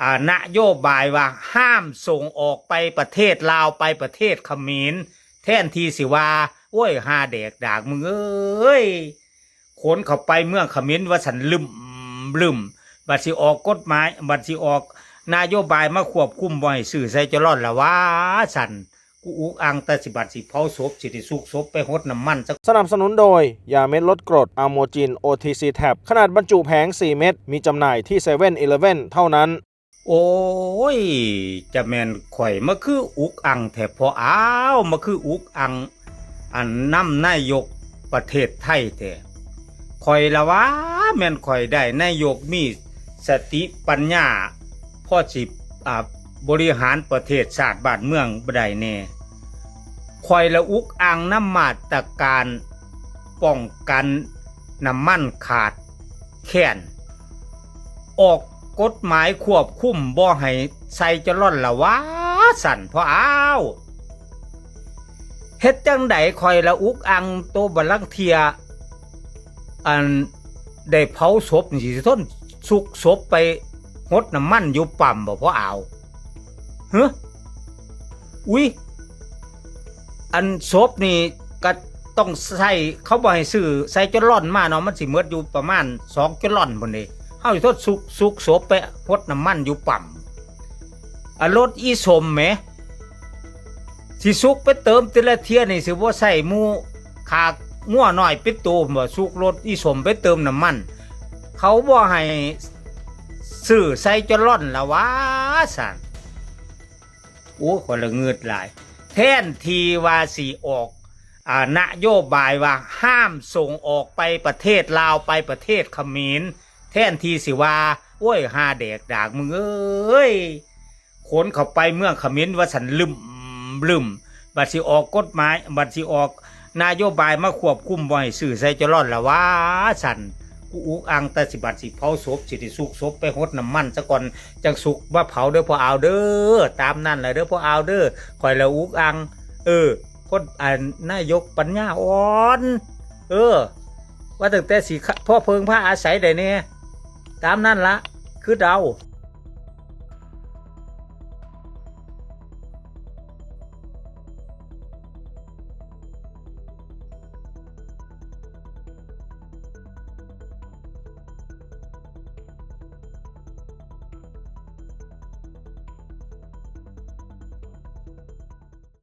ອ່າ ນະໂຍບາຍວ່າຫ້າມສົ່ງອອກໄປປະເທດລາວ ໄປປະເທດຂະເໝນ ແທນທີ່ຊິວ່າ ໂອ້ຍ ຫາແດກດາກ ມຶງເອີຍ ຂົນເຂົ້າໄປເມືອງຂະເໝນວ່າຊັ້ນ ລຶ້ມໆ ບັດຊິອອກກົດໝາຍ ບັດຊິອອກນະໂຍບາຍມາຄວບຄຸມບໍ່ໃຫ້ຊື້ໄຊຈະລອນລະວ່າຊັ້ນ ກູອຸກອັ່ງ ແຕ່ຊິບັດຊິເຜົາສົບ ຊິໄດ້ຊຸກສົບໄປຫົດນ້ຳມັນຊະ. ສະໜັບສະໜູນໂດຍ ຢາເມັດລົດກຣົດ ອາໂມຈິນ ໂອທີຊີ ແທັບ ຂະໜາດບັນຈຸແຜງສີ່ເມັດ ມີຈຳໜ່າຍທີ່ເຊເວັ່ນອີເລເວັ່ນເທົ່ານັ້ນ. ໂອ້ຍ ຈະແມ່ນຂ້ອຍມາຄືອຸກອັ່ງແທ້ພໍ່ອາວ ມາຄືອຸກອັ່ງ ອັນນຳນາຍົກປະເທດໄທແທ້. ຂ້ອຍລະວ່າແມ່ນຂ້ອຍໄດ້ນາຍົກມີສະຕິປັນຍາ ພໍຊິ ອ່າ ບໍລິຫານປະເທດຊາດບ້ານເມືອງໄດ້ແດ່. ຂ້ອຍລະອຸກອັ່ງນຳມາດຕະການປ້ອງກັນນ້ຳມັນຂາດແຄນ ອອກກົດໝາຍຄວບຄຸມບໍ່ໃຫ້ໃສ່ຈະລ່ອນລະວ່າຊັ້ນພໍ່ອາວ. ເຮັດຈັ່ງໃດຂ້ອຍລະອຸກອັ່ງໂຕ ບາງເທື່ອ ອັນ ໄດ້ເຜົາສົບນີ້ ຊິທົນຊຸກສົບໄປຫົດນ້ຳມັນຢູ່ປ້ຳບໍ່ພໍ່ອາວ? ຫື? ອຸ້ຍ ອັນສົບນີ້ກະຕ້ອງໃຊ້ ເຂົາບໍ່ໃຫ້ຊື້ໃສ່ຈະລ່ອນມາເນາະ ມັນຊິໝົດຢູ່ປະມານສອງຈະລ່ອນພຸ້ນເດ. ເຮົາຊິທົນຊຸກ ຊຸກສົບໄປຫົດນ້ຳມັນຢູ່ປ້ຳ. ອາ ລົດອີສົມແໝ ຊິຊຸກໄປເຕີມແຕ່ລະເທື່ອນີ້ ຊິບໍ່ໃຊ້ໝູ່ຂ້າງົວນ້ອຍເປັນໂຕບໍ່? ຊຸກລົດອີສົມໄປເຕີມນ້ຳມັນ ເຂົາບໍ່ໃຫ້ຊື້ໃສ່ຈະລ່ອນລະວ່າຊັ້ນ. ໂອ້ ຂ້ອຍລະງຶດຫຼາຍ ແທນທີ່ວ່າຊິອອກ ອ່າ ນະໂຍບາຍວ່າຫ້າມສົ່ງອອກໄປປະເທດລາວ ໄປປະເທດຂະເໝນ ແທນທີ່ຊິວ່າ ໂອ້ຍ ຫາແດກດາກ ມຶງເອີຍ ຂົນເຂົ້າໄປເມືອງຂະເໝນວ່າຊັ້ນ ລຶ້ມໆ ບັດຊິອອກກົດໝາຍ ບັດຊິອອກນະໂຍບາຍມາຄວບຄຸມບໍ່ໃຫ້ຊື້ໃສ່ຈະລ່ອນລະວ່າຊັ້ນ ກູອຸກອັ່ງ ແຕ່ຊິບັດຊິເຜົາສົບ ຊິໄດ້ຊຸກສົບໄປຫົດນ້ຳມັນຊະກ່ອນ ຈັ່ງຊຸກມາເຜົາເດີພໍ່ອາວເດີ. ຕາມນັ້ນລະເດີພໍ່ອາວເດີ ຂ້ອຍລະອຸກອັ່ງ ເອີ ຄົນ ອັນ ນາຍົກປັນຍາອ່ອນ ເອີ ວ່າຕັ້ງແຕ່ຊິພໍເພິ່ງພາອາໄສໄດ້ແດ່. ຕາມນັ້ນລະ ຄືເດົາ.